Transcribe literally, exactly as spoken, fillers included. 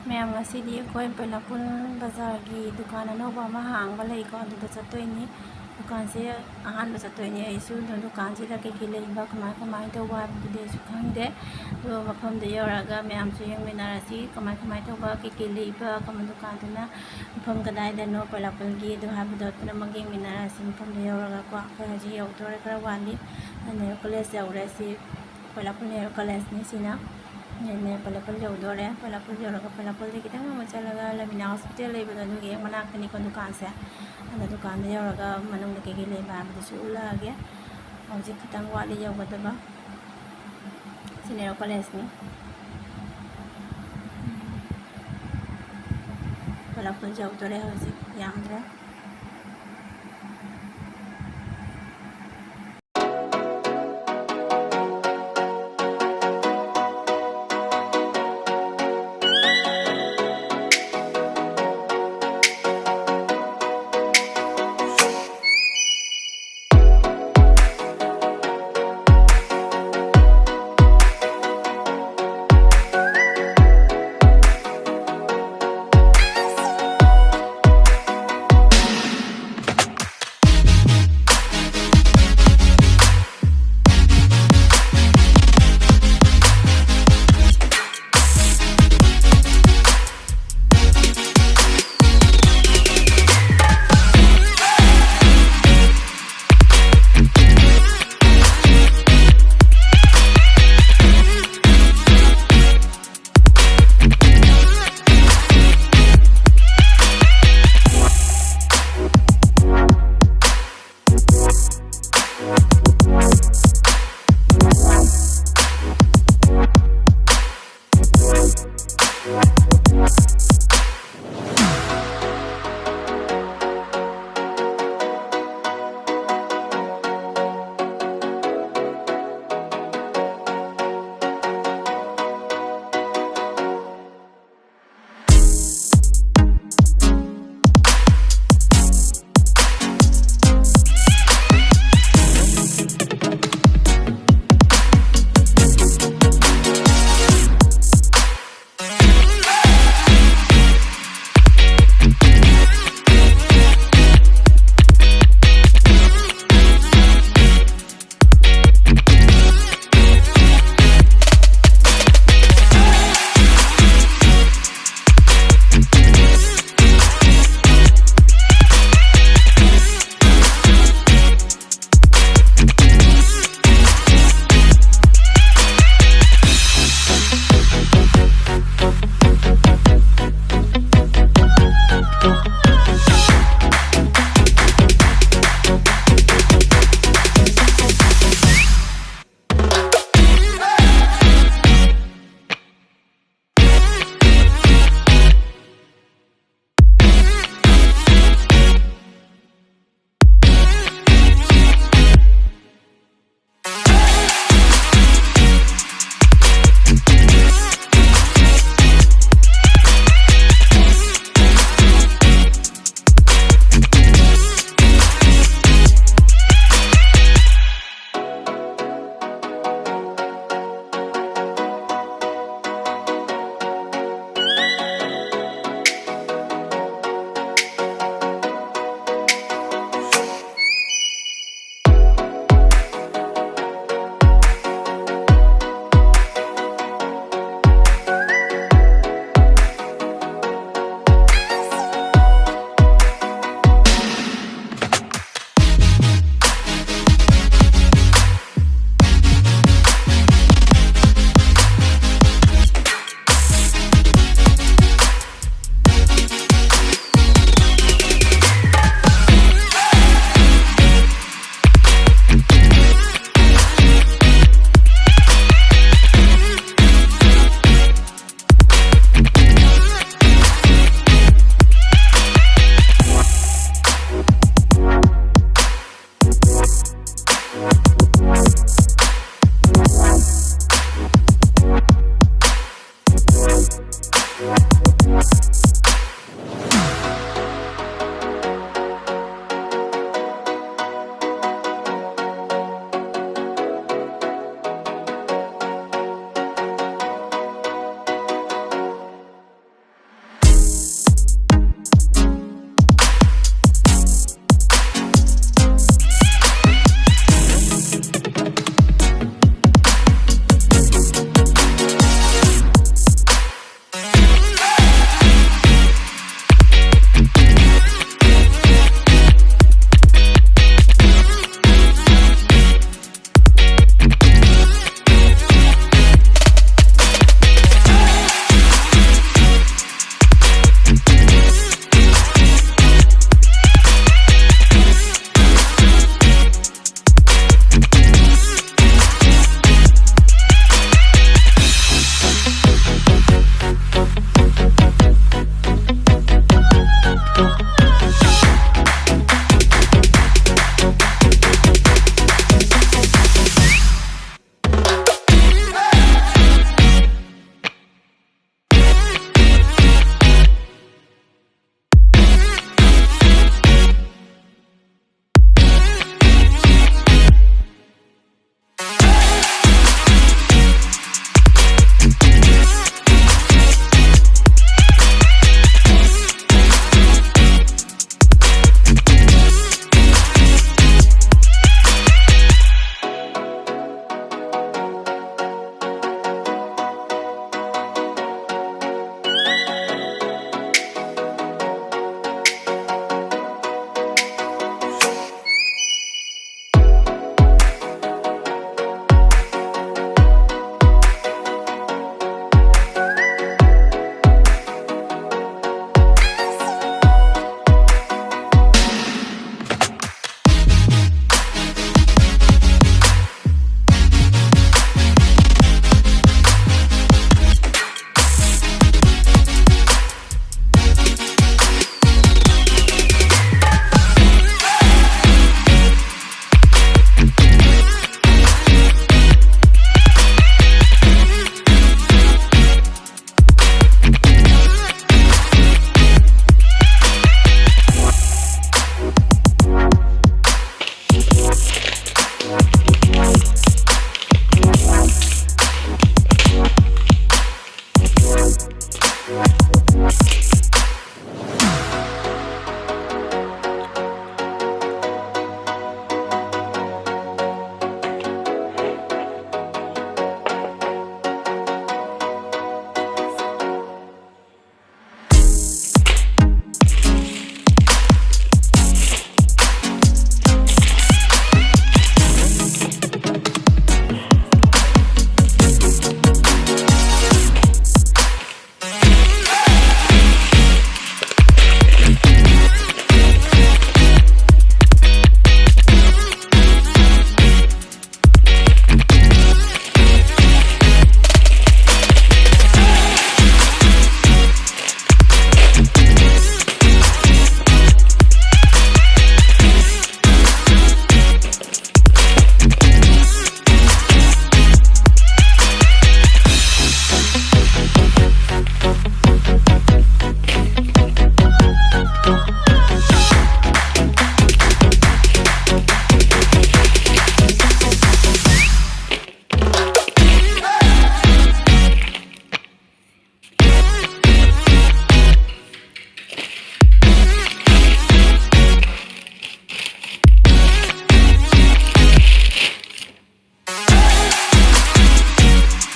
ꯃꯌꯥꯝ, ꯉꯁꯤꯗꯤ ꯑꯩꯈꯣꯏ ꯕꯩꯂꯥꯄꯨꯜ ꯕꯖꯥꯔꯒꯤ ꯗꯨꯀꯥꯟ ꯑꯅꯧꯕ ꯑꯃ ꯍꯥꯡꯕ ꯂꯩꯀꯣ, ꯑꯗꯨꯗ ꯆꯠꯇꯣꯏꯅꯤ꯫ ꯗꯨꯀꯥꯟꯁꯦ ꯑꯍꯥꯟꯕ ꯆꯠꯇꯣꯏꯅꯤ ꯑꯩꯁꯨ꯫ ꯑꯗꯣ ꯗꯨꯀꯥꯟꯁꯤꯗ ꯀꯩꯀꯩ ꯂꯩꯕ, ꯀꯃꯥꯏ ꯀꯃꯥꯏ ꯇꯧꯕ ꯍꯥꯏꯕꯗꯨꯗꯤ ꯑꯩꯁꯨ ꯈꯪꯗꯦ꯫ ꯑꯗꯣ ꯃꯐꯝꯗ ꯌꯧꯔꯒ ꯃꯌꯥꯝꯁꯨ ꯌꯦꯡꯃꯤꯟꯅꯔꯁꯤ, ꯀꯃꯥꯏ ꯀꯃꯥꯏ ꯇꯧꯕ, ꯀꯩꯀꯩ ꯂꯩꯕ, ꯀꯃꯥꯏ ꯗꯨꯀꯥꯟꯗꯨꯅ ꯃꯐꯝ ꯀꯗꯥꯏꯗꯅꯣ ꯕꯩꯂꯥꯄꯨꯜꯒꯤ, ꯑꯗꯨ ꯍꯥꯏꯕꯗꯣ ꯄꯨꯝꯅꯃꯛ ꯌꯦꯡꯃꯤꯟꯅꯔꯁꯤ ꯃꯐꯝꯗ ꯌꯧꯔꯒꯀꯣ꯫ ꯑꯩꯈꯣꯏ ꯍꯧꯖꯤꯛ ꯌꯧꯗꯣꯔꯦ, ꯈꯔ ꯋꯥꯠꯂꯤ꯫ ꯅꯦꯍꯔꯨ ꯀꯣꯂꯦꯖ ꯌꯧꯔꯦ꯫ ꯁꯤ ꯕꯩꯂꯥꯄꯨꯜ ꯅꯦꯍꯔꯨ ꯀꯣꯂꯦꯖꯅꯤ ꯁꯤꯅ꯫ ꯅꯦ-, ꯕꯩꯂꯥꯄꯨꯜ ꯌꯧꯗꯣꯔꯦ꯫ ꯕꯩꯂꯥꯄꯨꯜ ꯌꯧꯔꯒ ꯕꯩꯂꯥꯄꯨꯜꯗꯒꯤ ꯈꯤꯇꯪ ꯑꯃ ꯆꯠꯂꯒ ꯂꯃꯤꯅꯥ ꯍꯣꯁꯄꯤꯇꯥꯜ ꯂꯩꯕꯗꯣ, ꯑꯗꯨꯒꯤ ꯍꯦꯛ ꯃꯅꯥꯛꯇꯅꯤꯀꯣ ꯗꯨꯀꯥꯟꯁꯦ꯫ ꯑꯗ ꯗꯨꯀꯥꯟꯗ ꯌꯧꯔꯒ ꯃꯅꯨꯡꯗ ꯀꯩꯀꯩ ꯂꯩꯕ ꯍꯥꯏꯕꯗꯨꯁꯨ ꯎꯠꯂꯛꯑꯒꯦ꯫ ꯍꯧꯖꯤꯛ ꯈꯤꯇꯪ ꯋꯥꯠꯂꯤ ꯌꯧꯒꯗꯕ꯫ ꯁꯤ ꯅꯦꯍꯔꯨ ꯀꯣꯂꯦꯖꯅꯤ꯫ ꯕꯩꯂꯥꯄꯨꯜ ꯌꯧꯗꯣꯔꯦ ꯍꯧꯖꯤꯛ, ꯌꯥꯝꯗ꯭ꯔꯦ꯫